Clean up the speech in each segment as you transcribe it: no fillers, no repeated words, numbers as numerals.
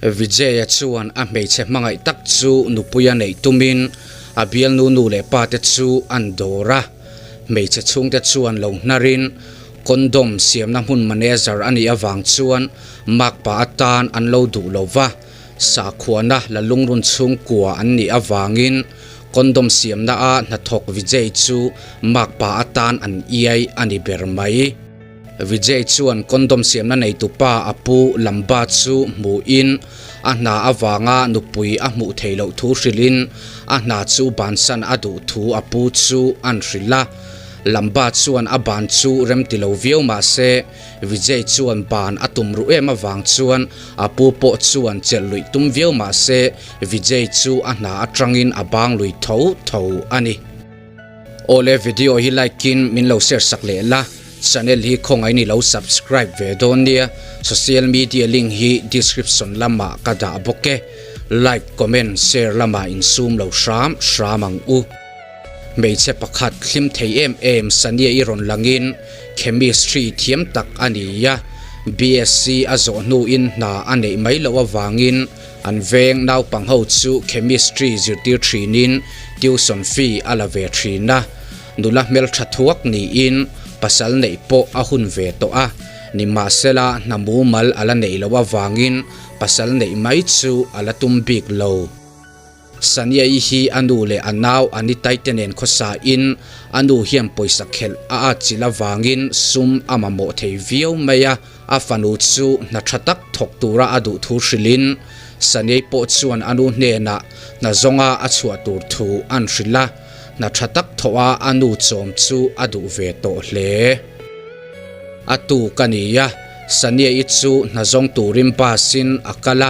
Vijay-a chuan a hmeichhe hmangaih tak chu nupuia neih tumin a bialnu nu leh pate chu an dawr a. Hmeichhe chhungte chuan lo hnarin condom siamna hmun manager a nih avang chuan makpa atan an lo duh lo va, sakhuana la lungrun chhungkua an nih avangin condom siamna a hnathawk Vijay chu makpa atan an iai a ni ber mai. Vijay chuan condom siamna neitupa a pu Lamba chu hmuhin a hna avanga nupui a hmuh theih loh thu hrilhin a hna chu bansan a duh thu a pu chu an hrilh a. Lamba chuan a ban chu remti lo viau mah se Vijay chuan ban a tum ruh em avang chuan a pu pawh chuan chelh luih tum viau mah se Vijay chu a hna atangin a bang lui tho tho a ni. Awle video hi like in min lo share sak leh la, channel hi khawngaih ni lo subscribe ve dawn nia, social media link hi description lamah ka dah bawk e, like comment share lamah insum lo hram hram ang u. Hmeichhe pakhat hlim thei em em Sania i rawn langin chemistry thiam tak a ni a, BSc a zawh hnuin hna a neih mai loh avangin An veng naupang ho chu chemistry zirtir thinin tuition fee a la ve thin a, nula hmeltha thuak niin pasal neih pawh a hun ve tawh a, nimahsela hna mumal a la neih loh avangin pasal neih mai chu a la tum bik lo. Sania-i hi a nu leh a nau Anita-i te nen khawsa in a nu hian pawisa khelh a atchilh avangin sum a mamawh thei viau mai a, A fanu chu hna tha tak thawk tura a duh thu hrilhin Sanei pawh chuan a nu hnenah hna zawnga a chhuah tur thu an hrilh a, hna tha tak thawha a nu chawm chu a duh ve tawh hle. A tu ka ni a, Saniei chu hna zawng turin bus-in a kal a,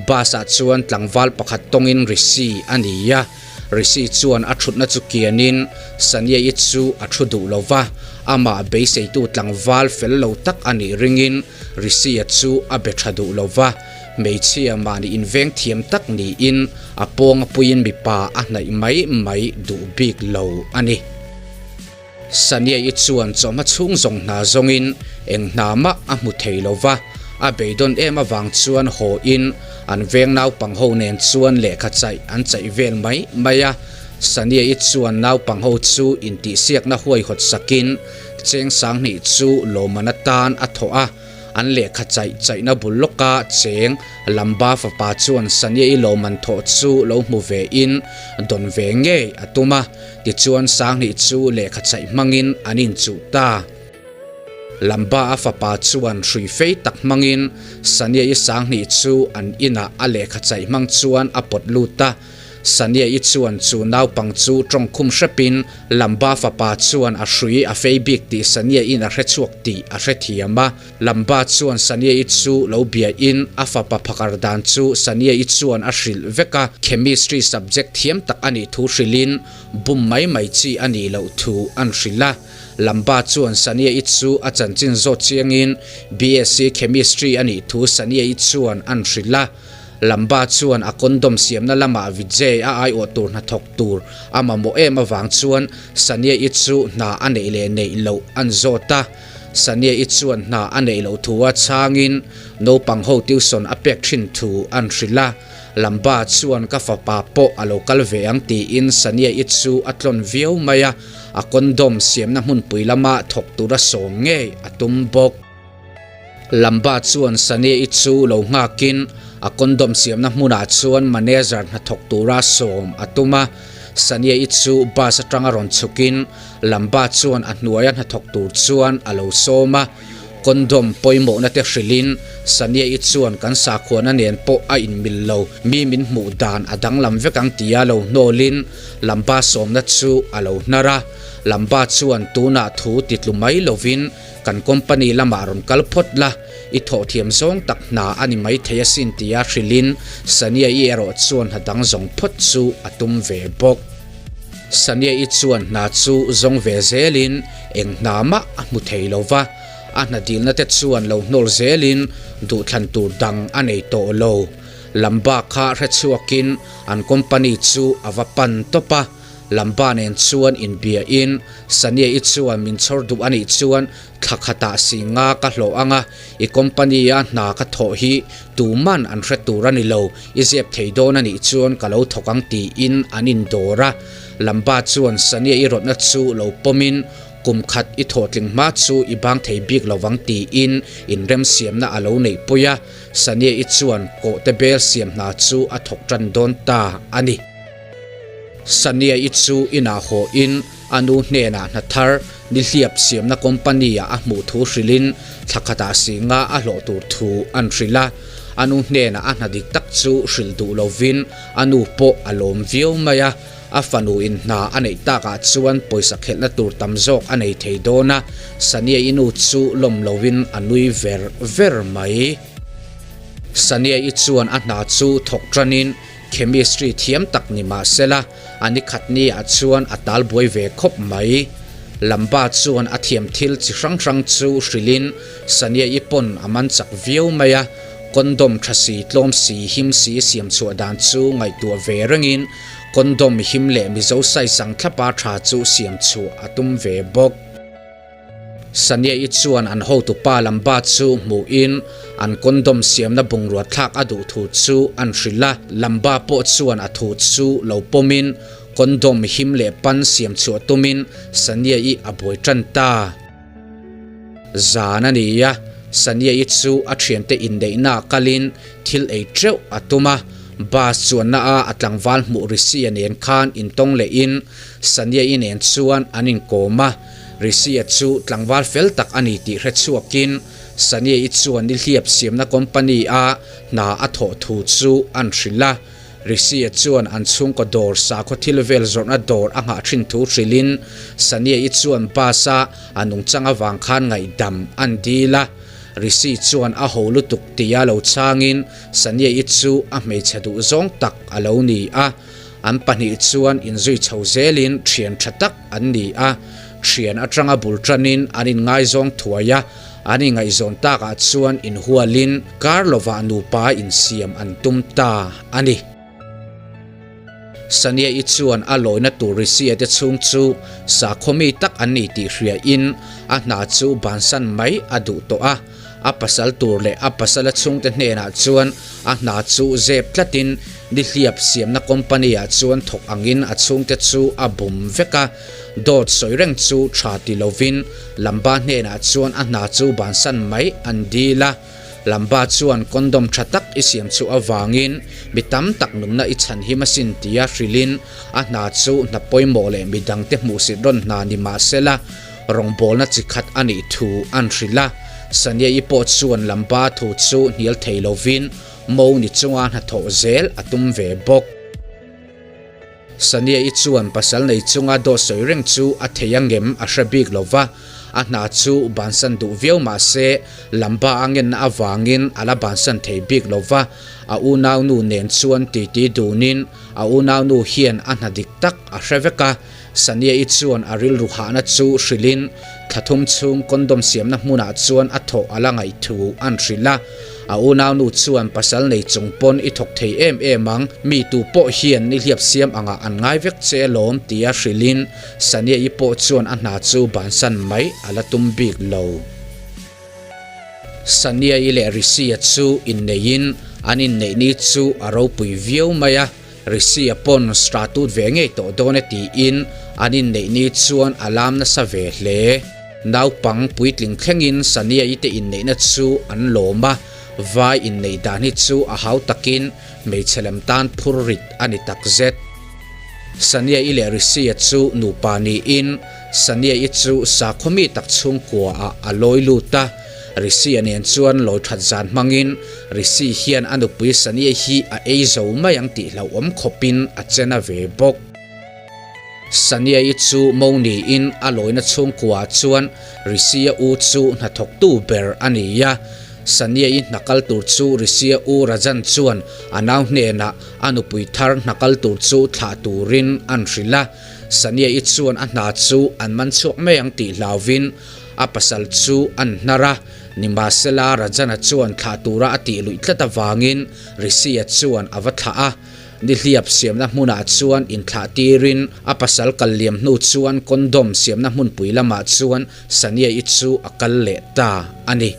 bus-ah chuan tlangval pakhat tawngin Rishi a ni a, Rishi chuan a thutna chu kianin Sania-i chu a thu duh lo va, amah beiseitu tlangval fel lo tak a nih ringin Rishi-a chu a be tha duh lo va, hmeichhia mahni inveng thiam tak niin a pawnga puiin mipa a hnaih mai mai duh bik lo a ni. Sania-i chuan chawhma chhung zawng hna zawngin eng hna mah a hmu thei lo va, a beidawn em avang chuan haw in an veng naupang ho nen chuan lehkha chaih an chaih vel mai mai a. Sania-i chuan naupang ho chu intihsiakna huaihawt sakin cheng sanghnih chu lawmman atan a thawh a. An lehkha chaih chaihna bul lawka cheng Lamba fapa chuan Sania-i lawmman thawh chu lo hmu ve in dawn ve ngei a tum a. Tichuan Sanghnih chu lehkha chaih hmangin an inchuh ta. Lamba a fapa chuan hrui fei tak hmangin Sania-i Sanghnih chu an inah a lehkha chaih hmang chuan a pawt lut a. Sania-i chuan chu naupang chu tawngkhum hrepin Lamba fapa chuan a hrui a fei bik tih Sania-in a hrechhuak tih a hrethiam a. Lamba chuan Sania-i chu lo biain a fapa phakar dan chu Sania-i chuan a hrilh vek a, chemistry subject thiam tak a nih thu hrilhin bum mai mai chi a nih loh thu an hrilh a. Lamba chuan Sania-i chu a chanchin zawt chiangin BSc Chemistry a nih thu Sania-i chuan an hrilh a. Lamba chuan a condom siamna lamah Vijay a aiawh tur hnathawk tur a mamawh em avang chuan Sania-i chu hna a neih leh neih loh an zawt a. Sania-i chuan hna a neih loh thu a chhangin naupang ho tuition a pek thin thu an hrilh a, Lamba chuan ka fapa pawh a lo kal ve ang tiin Sania-i chu a tlawn viau mai a, a condom siamna hmunpui lama thawk tura sawm ngei a tum bawk. Lamba chuan Sania-i chu lo nghakin a condom siamna hmunah chuan manager hnathawk tura sawm a tum a, Sania-i chu bus atanga rawn chhukin Lamba chuan a hnuaia hnathawk tur chuan a lo sawm a, condom pawimawhna te hrilhin Sania-i chuan kan sakhuana nen pawh a inmil lo, mi min hmuh dan a danglam vek ang tia lo hnawlin Lamba sawmna chu a lo hnar a. Lamba chuan tunah thu ti tlu mai lovin kan company lamah rawn kal phawt la, i thawhthiam zawng tak hna a ni mai thei asin tia hrilhin Sania-i erawh chuan hna dang zawng phawt chu a tum ve bawk. Sania-i chuan hna chu zawng ve zelin eng hna mah a hmu thei lo va, a hna dilna te chuan lo hnawl zelin duhthlan tur dang a nei tawh lo. Lamba kha hre chhuakin an company chu a va pan tawp a. Lamba nen chuan inbia in Sania-i chuan min chhawr duh a nih chuan thla khatah si nga ka hlawh ang a, i company-a hna ka thawh hi tuman an hre tur a ni lo, i zep thei dawn a nih chuan ka lo thawk ang tiin an indawr a. Lamba chuan Sania-i rawtna chu lo pawmin kum khat i thawhtling hma chu i bang thei bik lo vang tiin inremsiamna a lo neihpui a, Sania-i chuan kawhte bel siam hna chu a thawk tan dawn ta a ni. Sania-i chu inah haw in a nu hnenah hna thar nihliap siamna company-ah a hmuh thu hrilhin thla khatah singa a hlawh tur thu an hrilh a. A nu hnenah a hna dik tak chu hrilh duh lovin a nu pawh a lawm viau mai a. A fanu in hna a neih takah chuan pawisa khelhna tur tam zawk a nei thei dawn a, Sania-i nu chu lawm lovin a nui ver ver mai. Sania-i chuan a hna chu thawk tanin Chemistry thiam tak ni mah sela, a ni khat ni ah chuan a tal buai ve khawp mai. Lamba chuan a thiam thil chi hrang hrang chu hrilhin Sania-i pawn a man chak viau mai a, condom tha si tlawm si him si siam chhuah dan chu ngaihtuah ve rengin condom him leh Mizo size ang thlapa tha chu siam chhuah a tum ve bawk. Sania-i chuan an hotupa Lamba chu hmuhin an condom siamna bungrua thlak a duh thu chu an hrilh a. Lamba pawh chuan a thu chu lo pawmin condom him leh pan siam chhuah tumin Sania-i a buai tan ta. Zan a ni a, Sania-i chu a thiante inneihnaah kalin thil ei teuh a tum a. Bus chuanna a a tlangval hmuh Risia nen khan intawng lehin Sania-i nen chuan an inkawm a. Risia chu tlangval fel tak a ni tih hre chhuakin Sania-i chuan nihliap siamna company-a hna a thawh thu chu an hrilh a. Risia chuan an chhungkaw dawr sakhaw thil vel zawrhna dawr a nghah thin thu hrilhin Sania-i chuan bus-a a nungchang avang khan ngaihdam an dil a. Risi chuan a ho lutuk tia lo changin Sania-i chu a hmeichhe duhzawng tak a lo ni a. An pahnih chuan inzui chho zelin thian tha tak an ni a, thian atanga bul tanin an inngaizawng thuai a, an ingaihzawn takah chuan inhualin kar lovah nupa insiam an tum ta a ni. Sania-i chuan a lawina tur Risia te chhung chu sakhaw mi tak an ni tih hriain a hna chu bansan mai a duh tawh a, A pasal tur leh a pasala chhungte hnenah chuan a hna chu zep tlatin nihliap siamna company-ah chuan thawk angin a chhungte chu a bum vek a. Dawt sawi reng chu tha ti lovin Lamba hnenah chuan a hna chu bansan mai an dil a. Lamba chuan condom tha tak i siam chu avangin mi tam tak nunna i chhan him asin tia hrilhin a hna chu hna pawimawh leh midangte hmuhsit rawn hna ni mahsela Rawngbawlna chi khat a nih thu an hrilh a, Sania-i pawh chuan Lamba thu chu hnial thei lovin Mo ni chunga hnathawh zel a tum ve bawk. Sania-i chuan pasal nei chunga dawt sawi reng chu a thei a ngem a hre bik lo va, a hna chu bansan duh viau mah se Lamba a ngenna avangin a la bansan thei bik lo va, a unaunu nen chuan titi dunin a unaunu hian a hna dik tak a hre vek a, Sania-i chuan a rilru hahna chu hrilhin thla thum chhung condom siamna hmunah chuan a thawh a la ngaih thu an hrilh a. A unaunu chuan pasal nei chung pawn i thawk thei em em ang, mi tu pawh hian nihliap siam angah an ngai vek che alawm tia hrilhin Sania-i pawh chuan a hna chu bansan mai a la tum bik lo. Sania-i leh Rishi-a chu inneihin an inneih ni chu a ropui viau mai a. Rishi-a pawn stratut ve ngei tawh dawn e tiin an inneih ni chuan a lam nasa ve hle. Naupang puitling thlengin Sania-i te inneihna chu an lawm a, vai inneih dan hi chu a hau takin hmeichhe lem tan phur rit a ni takzet. Sania-i leh Rishi-a chu nupa niin Sania-i chu sakhaw mi tak chhungkuaah a lawi lut a, Rishi-a nen chuan lawi that zan hmangin Rishi hian a nupui Sania hi a ei zo mai ang tih hlauhawm khawpin a chen a ve bawk. Sania-i chu mo niin a lawina chhungkuaah chuan Rishi-a u chu hnathawktu ber a ni a. Sania-i hna kal tur chu Rishi-a u Rajan chuan a nau hnenah a nupui thar hna kal tur chu thlah turin an hrilh a. Sania-i chuan a hna chu an man chhuak mai ang tih hlauvin A pasal chu an hnar a, nimahsela Rajana chuan thlah tura a tih luih tlat avangin Rishi-a chuan a va thlah a. Nihliap siamna hmunah chuan inthlah tirin a pasal kal liam hnu chuan condom siamna hmunpui lamah chuan Sania-i chu a kal leh ta a ni.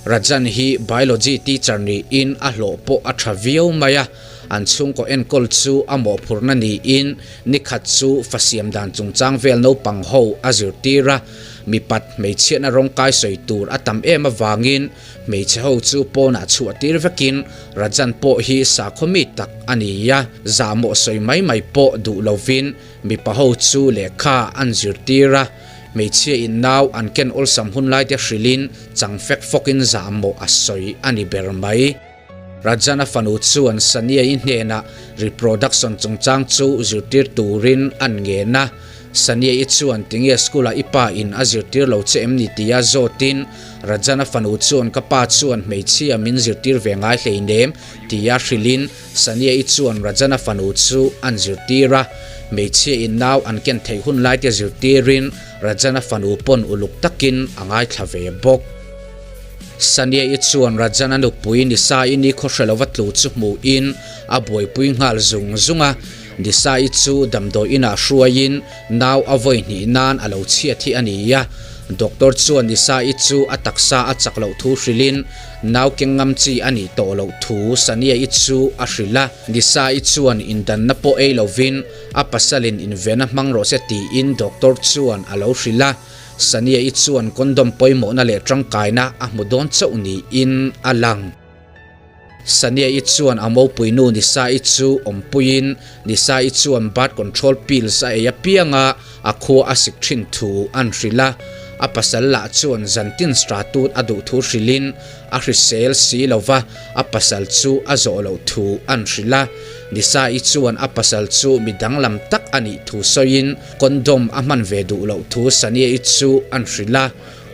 Rajan hi Biology teacher niin a hlawh pawh a tha viau mai a, an chhungkaw enkawl chu a mawhphurhna niin nikhat chu fa siam dan chungchang vel naupang ho a zirtir a, mipat hmeichhiatna rawngkai sawi tur a tam em avangin hmeichhe ho chu pawnah chhuah tir vekin Rajan pawh hi sakhaw mi tak a ni a, zahmawh sawi mai mai pawh duh lovin mipa ho chu lehkha an zirtir a. Hmeichhia in nau an ken awlsam hun lai te hrilhin chang fek fawkin zahmawh a sawi a ni ber mai. Rajana fanu chuan Sania-i hnenah reproduction chungchang chu zirtir turin an ngen a. Sania-i chuan tinge school-ah i pa in a zirtir lo che em ni tia zawtin Rajana fanu chuan ka pa chuan hmeichhia min zirtir ve ngai hleinem tia hrilhin Sania-i chuan Rajana fanu chu an zirtir a, hmeichhia in nau an ken theih hun lai te zirtirin Rajana fanu pawn uluk takin a ngaithla ve bawk. Sania-i chuan Rajana nupui Nisa-i ni khawhre lova tlu chu hmuhin a buaipui nghal zung zung a, Nisa-i chu damdawi inah hruaiin nau a vawi hnih nan a lo chhiat hi a ni a, doctor chuan Nisa-i chu a taksa a chak loh thu hrilhin Nau keng ngam chi a nih tawh loh thu Sania-i chu a hrilh a, Nisa-i chuan indanna pawh ei lovin a pasalin invena hmang rawh se tiin doctor chuan a lo hrilh a, Sania-i chuan condom pawimawhna leh tangkaina a hmu dawn chauh niin a lang. Sania-i chuan a mopuinu Nisa-i chu awmpuiin Nisa-i chuan birth control pills a ei apiang a, A khua a sik thin thu an hrilh a, a pasal lah chuan zantin stratut a duh thu hrilhin a hrisel si lo va, a pasal chu a zawh loh thu an hrilh a. Nisa-i chuan a pasal chu mi danglam tak a nih thu sawiin condom a hman ve duh loh thu Sania-i chu an hrilh a.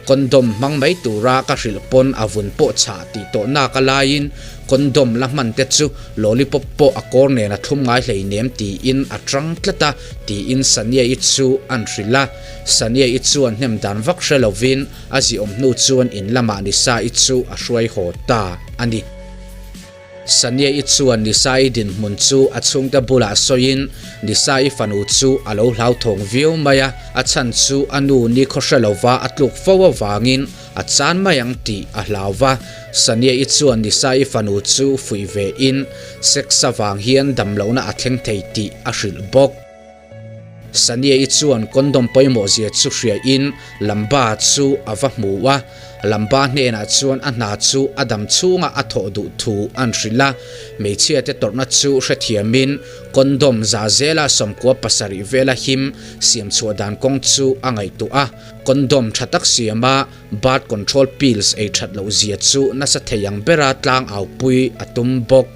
Condom hmang mai tura ka hrilh pawn a vun pawh chhah tih tawh nak a laiin condom la hman te chu lollipop pawh a kawr nen a thlum ngai hleinem tiin a tang tlat a tiin Sania-i chu an hrilh a. Sania-i chuan hnem dan vak hre lovin a ziawm hnu chuan in lamah Nisa-i chu a hruai haw ta a ni. Sania-i chuan Nisa-i dinhmun chu a chhungte bulah sawiin Nisa-i fanu chu a lo hlauthawng viau mai a, a chhan chu a nu ni khaw hre lova a tluk fo avangin a chan mai ang tih a hlau va. Sania-i chuan Nisa-i fanu chu fuih vein sex avang hian damlohna a thleng thei tih a hrilh bawk. Sania-i chuan condom pawimawh zia chu hriain Lamba chu a va hmu a, Lamba hnenah chuan a hna chu a dam chhunga a thawh duh thu an hrilh a, hmeichhia te tawrhna chu hrethiamin condom za zela 97 vela him siam chhuah dan kawng chu a ngaihtuah a, condom tha tak siama birth control pills ei that loh zia chu nasa thei ang bera tlangaupui a tum bawk.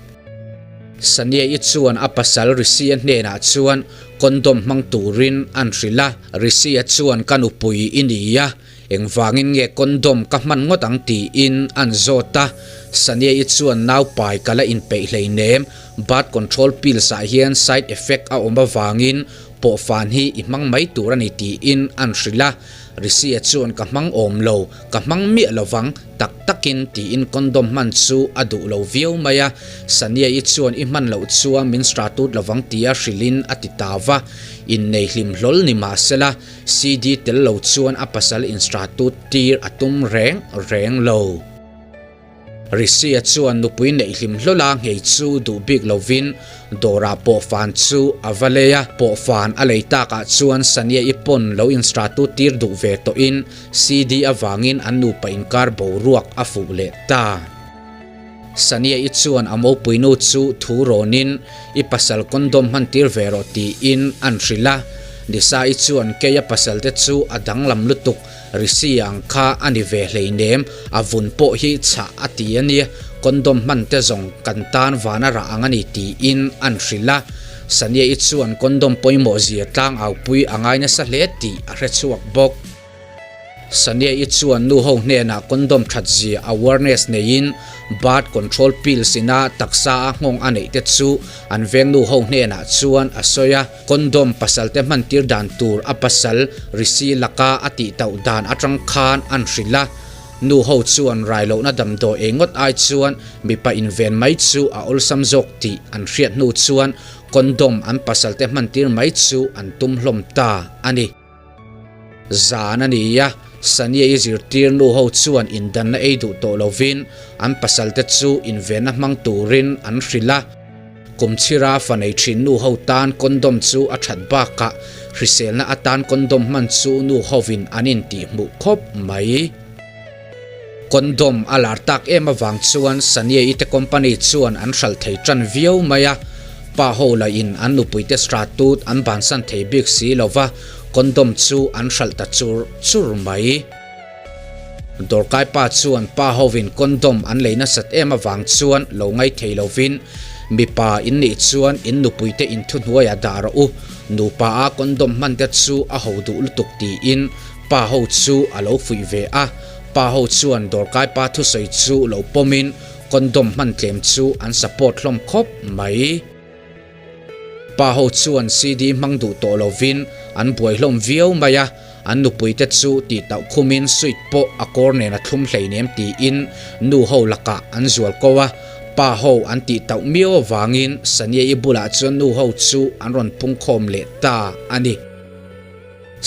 Sania-i chuan a pasal Rishi-a hnenah chuan condom hmang turin an hrilh a, Rishi-a chuan ka nupui i ni a, engvangin nge condom ka hman ngawt ang tiin an zawt a, Sania-i chuan naupai ka la inpeih hleinem, birth control pills ah hian side effect a awm avangin pawhfan hi i hmang mai tur a ni tiin an hrilh a, Rishi-a chuan ka hmang awm lo, ka hmang miah lovang, Tak takin tiin condom hman chu a duh lo viau mai a, Sania-i chuan i hman loh chuan min stratut lovang tia hrilhin a ti ta va, innei hlim hlawl ni mah sela CD tel lo chuan a pasal instratut tir a tum reng reng lo. Rishi-a chuan nupui neih hlim hlawla nghei chu duh bik lovin Dawrah pawhfan chu a va lei a, pawhfan a lei takah chuan Sania-i pawn lo instratut tir duh ve tawhin CD avangin an nupa inkar boruak a fuh leh ta. Sania-i chuan a mopuinu chu thu rawnin i pasal condom hman tir ve rawh tiin an hrilh a, Nisa-i chuan kei a pasal te chu a danglam lutuk, Rishi ang kha a ni ve hleinem, a vun pawh hi chhah a ti a nia, condom hman te zawng kan tan vana rah ang a ni tiin an hrilh a. Sania-i chuan condom pawimawh zia tlang aupui a ngai nasa hle tih a hre chhuak bawk. Sania-i chuan nu ho hnenah condom that zia awareness neiin birth control pills ina taksa a nghawng a neih te chu an veng nu ho hnenah chuan a sawi a. Condom pasal te hman tir dan tur a pasal Rishi laka a tih tauh dan atang khan an hrilh a. Nu ho chuan rai lohna damdawi ei ngawt ai chuan mipa inven mai chu a awlsam zawk tih an hriat hnu chuan condom an pasalte hmantir mai chu an tum hlawm ta a ni. Zan a ni a, Sania-i zirtir nu ho chuan indanna ei duh tawh lovin an pasalte chu invenna hmang turin an hrilh a. Kum chhira fa nei thin nu ho tan condom chu a that bakah hriselna atan condom hman chu nu hovin an intihhmuh khawp mai. Condom a lar tak em avang chuan Sania-i te company chuan an hralh thei tan viau mai a, pa ho lahin an nupuite stratut an bansan thei bik si lova condom chu an hralh ta chur chur mai. Dawrkai pa chuan pa hovin condom an lei nasat em avang chuan lo ngai thei lovin, Mipa in nih chuan in nupuite in thuhnuaiah dah rawh u, nupa a condom hman te chu a ho duh lutuk tiin pa ho chu a lo fuih ve a. Pa ho chuan dawrkai pa thusawi chu lo pawmin condom hman tlem chu an support hlawm khawp mai. Pa ho chuan CD hmang duh tawh lovin an buai hlawm viau mai a, an nupuite chu tih tauh khumin suit pawh a kawr nen a thlum hleinem tiin nu ho lakah an zual ko a, pa ho an tih tauh miau avangin Sania-i bulah chuan nu ho chu an rawn pungkhawm leh ta a ni.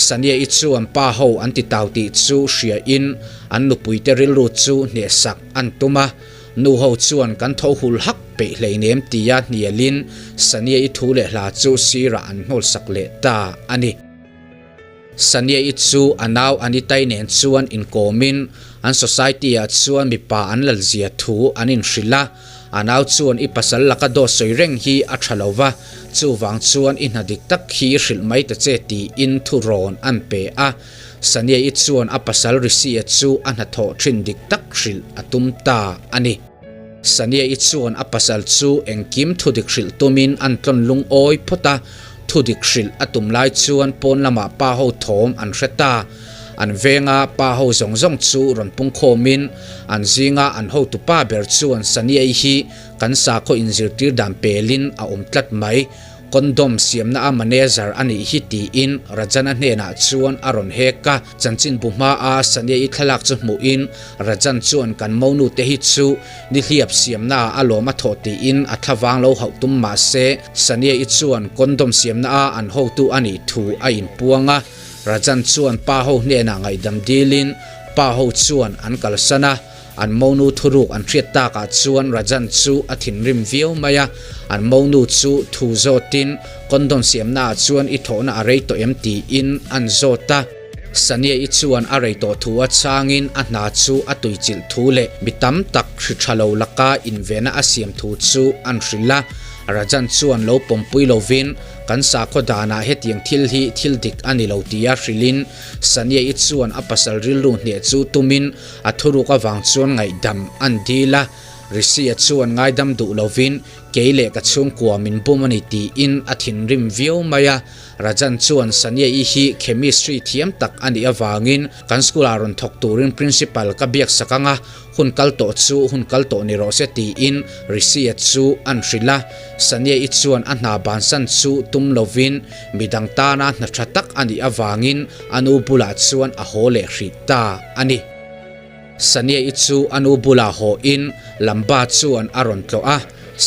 Sania-i chuan pa ho an ti tau tih chu hriain an nupuite rilru chu hnehsak an tum a, Nu ho chuan kan tho hul hak peih hleinem tia hnialin Sania-i thu leh hla chu sirah an hnawlsak leh ta a ni. Sania-i chu a nau Anitai nen chuan inkawmin an society-ah chuan mipa an lalzia thu an inhrilh a, a nau chuan i pasal laka dawt sawi reng hi a tha lo va, chuvang chuan i hna dik tak hi hrilh mai ta che tiin thurawn an pe a. Sania-i chuan a pasal Rishi-a chu a hnathawh thin dik tak hrilh a tum ta a ni. Sania-i chuan a pasal chu engkim thudik hrilh tumin an tlawn lungawi phawt a, thudik hrilh a tum lai chuan pawn lamah pa ho thawm an hre ta. An venga pa ho zawng zawng chu rawn pungkhawmin an zinga an hotupa ber chuan Sania-i hi kan sakhaw inzirtir dan pelin a awm tlat mai. Condom siamna a manager a nih hi tiin Rajan-a hnenah chuan a rawn hek a, chanchinbu hmaa Sania-i thlalak chu hmuhin Rajan chuan kan monu te hi chu nihliap siamna ah a lawm a thawh tiin a thlavang lo hauh tum mah se Sania-i chuan condom siamna a an hotu a nih thu a inpuang a, Rajan chuan pa ho hnenah ngaihdam dilin pa ho chuan an kalsan a. An monu thuruk an hriat takah chuan Rajan chu a thinrim viau mai a, an monu chu thu zawtin condom siamnaah chuan i thawhna a rei tawh em tiin an zawt a. Sania-i chuan a rei tawh thu a changin a hna chu a tuichilh thu leh mi tam tak hri tha lo laka invena a siam thu chu an hrilh a. Rajan chuan lo pawmpui lovin kan sakhaw danah hetiang thil hi thil dik a ni lo tia hrilhin Sania-i chuan a pasal rilru hneh chu tumin A thuruk avang chuan ngaihdam an dil a, Rishi-a chuan ngaidam duh lovin kei leh ka chhungkua min bum a ni tiin a thinrim viau mai a. Rajan chuan Sania-i hi chemistry thiam tak a nih avangin kan school-ah rawn thawk turin principal ka biak sak ang a, hun kal tawh chu hun kal tawh ni rawh se tiin Rishi-a chu an hrilh a. Sania-i chuan a hna bansan chu tum lovin midang tana hna tha tak a nih avangin a nu bulah chuan a haw leh hrih ta a ni. Sania-i chu a nu bulah haw in Lamba chuan a rawn tlawh a,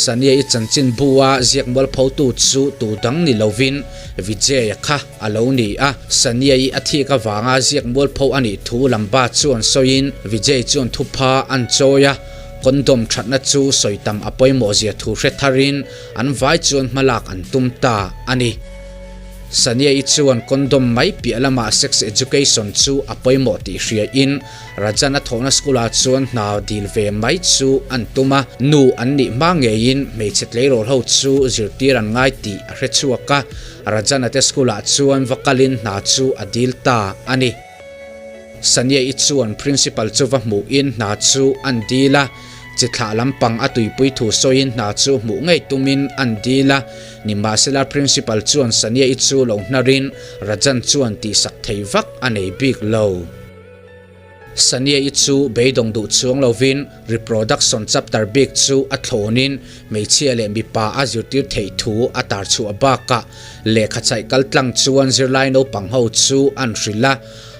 Sania-i chanchin bu-a ziak mualphotu chu tu dang ni lovin Vijay-a kha a lo ni a. Sania-i a thik avanga ziak mualpho a nih thu Lamba chuan sawiin Vijay chuan thupha an chawi a, condom thatna chu sawi tam a pawimawh zia thu hre tharin an vai chuan hmalak an tum ta a ni. Sania-i chuan condom mai piah lamah sex education chu a pawimawh tih hriain Rajan-a thawhna school-ah chuan hna dil ve mai chu an tum a, nu an nih hma ngeiin hmeichhe tleirawl ho chu zirtir an ngai tih a hre chhuak a, Rajan-a te school-ah chuan va kalin hna chu a dil ta a ni. Sania-i chuan principal chu va hmuhin hna chu an dil a, chi thlah lampang a tuipui thu sawiin hna chu hmuh ngei tumin an dil a, nimahsela principal chuan Sania-i chu lo hnarin Rajan chuan tihsak thei vak a nei bik lo. Sania-i chu beidawng duh chuang lovin reproduction chapter bik chu a thlawnin hmeichhia leh mipa a zirtir theih thu a tar chhuah bakah lehkha chaih kal tlang chuan zirlai naupang ho chu an hrilh a.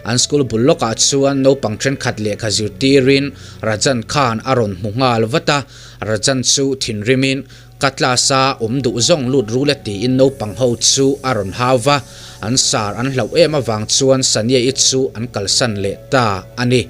An school bul lawkah chuan naupang thenkhat lehkha zirtirin Rajan khan a rawn hmu nghal vat a, Rajan chu thinrimin Ka class a awm duh zawng lut rul e tiin naupang ho chu a rawn hau va, an sar an hlauh em avang chuan Sania-i chu an kalsan leh ta a ni.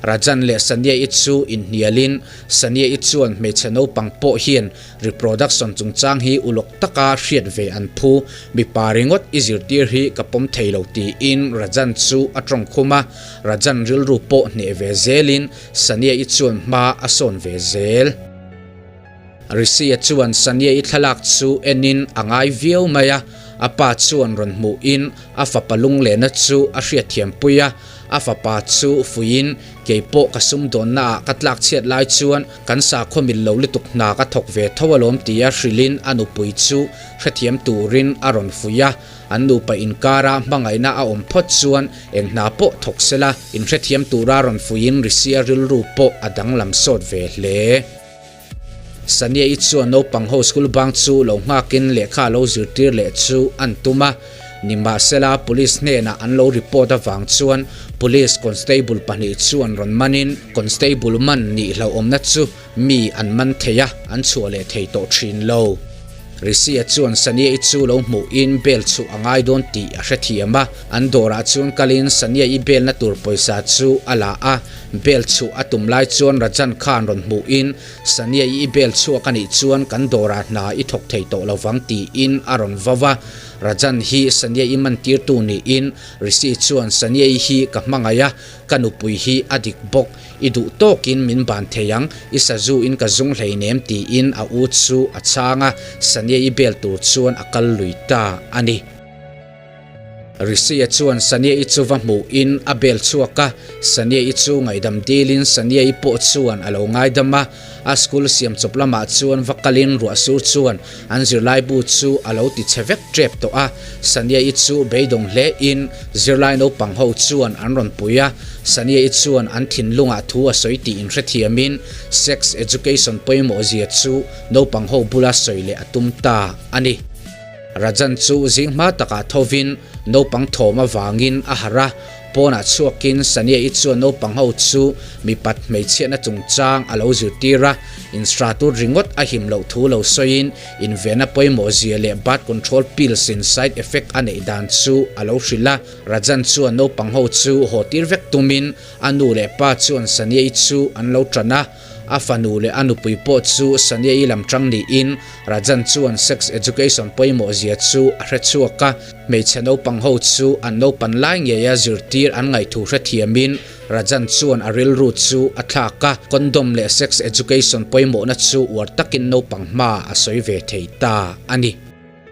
Rajan leh Sania-i chu inhnialin Sania-i chuan hmeichhe naupang pawh hian reproduction chungchang hi ulawk taka hriat ve an phu, mipa ringawt i zirtir hi ka pawm thei lo tiin Rajan chu a tawng khum a, Rajan rilru pawh hneh ve zelin Sania-i chuan hma a sawn ve zel. Rishi-a chuan Sania-i thlalak chu enin a ngai viau mai a, a pa chuan rawn hmuhin a fapa lunglehna chu a hriatthiampui a, a fapa chu fuiin kei pawh ka sumdawnna ah ka tlak chhiat lai chuan kan sakhaw mil lo lutuk hna ka thawk ve tho alawm tia hrilhin a nupui chu hrethiam turin a rawn fuih a, an nupa inkara hmangaihna a awm phawt chuan eng hna pawh thawk sela inhrethiam tura rawn fuihin Rishi-a rilru pawh a danglam sawt ve hle. Sania-i chuan naupang ho school bang chu lo nghakin lehkha lo zirtir leh chu an tum a, nimahsela police hnenah an lo report avang chuan police constable pahnih chuan rawn manin constable man nih hlauhawmna chu mi an man thei a, an chhuah leh thei tawh thin lo. Rishi-a chuan Sania-i chu lo hmuhin bail chhuh a ngai dawn tih a hrethiam a, an dawrah chuan kalin Sania-i bail-na tur pawisa chu a la a, bail chhuh a tum lai chuan Rajan khan rawn hmuhin Sania-i i bail chhuak a nih chuan kan dawrah hna i thawk thei tawh lo vang tiin a rawn vau a, Rajan hi Sania-i mantirtu niin Rishi chuan Sania-i hi ka hmangaih a, ka nupui hi a dik bawk. I duh tawkin min ban thei ang, i sazu in ka zung hleinem tiin a u chu a chhang a, Sania-i bel tur chuan a kal lui ta a ni. Rishi-a chuan Sania-i chu va hmuhin a bel chhuak a, Sania-i chu ngaihdam dilin Sania-i pawh chuan a lo ngaidam a, a school siam chawp lamah chuan va kalin ruah sur chuan an zirlaibu chu a lo ti chhe vek tep tawh a, Sania-i chu beidawng hlein zirlai naupang ho chuan an rawn pui a, Sania-i chuan an thinlungah thu a sawi tih inhrethiamin sex education pawimawh zia chu naupang ho bula sawi leh a tum ta a ni. Rajan chu zing hma takah thovin naupang thawm avangin a harh a, pawnah chhuakin Sania-i chuan naupang ho chu mipat hmeichhiatna chungchang a lo zirtir a, instratur ringawt a him loh thu lo sawiin invenna pawimawh zia leh birth control pills in side effect a neih dan chu a lo hrilh a. Rajan chuan naupang ho chu haw tir vek tumin a nu leh pa chuan Sania-i chu an lo tan a, A fanu leh a nupui pawh chu Sania-i lam tang niin Rajan chuan sex education pawimawh zia chu a hre chhuak a, hmeichhe naupang ho chu an naupan lai ngeia zirtir an ngaihthu hrethiamin Rajan chuan a rilru chu a thlak a, condom leh sex education pawimawhna chu uar takin naupang hma a sawi ve thei ta a ni.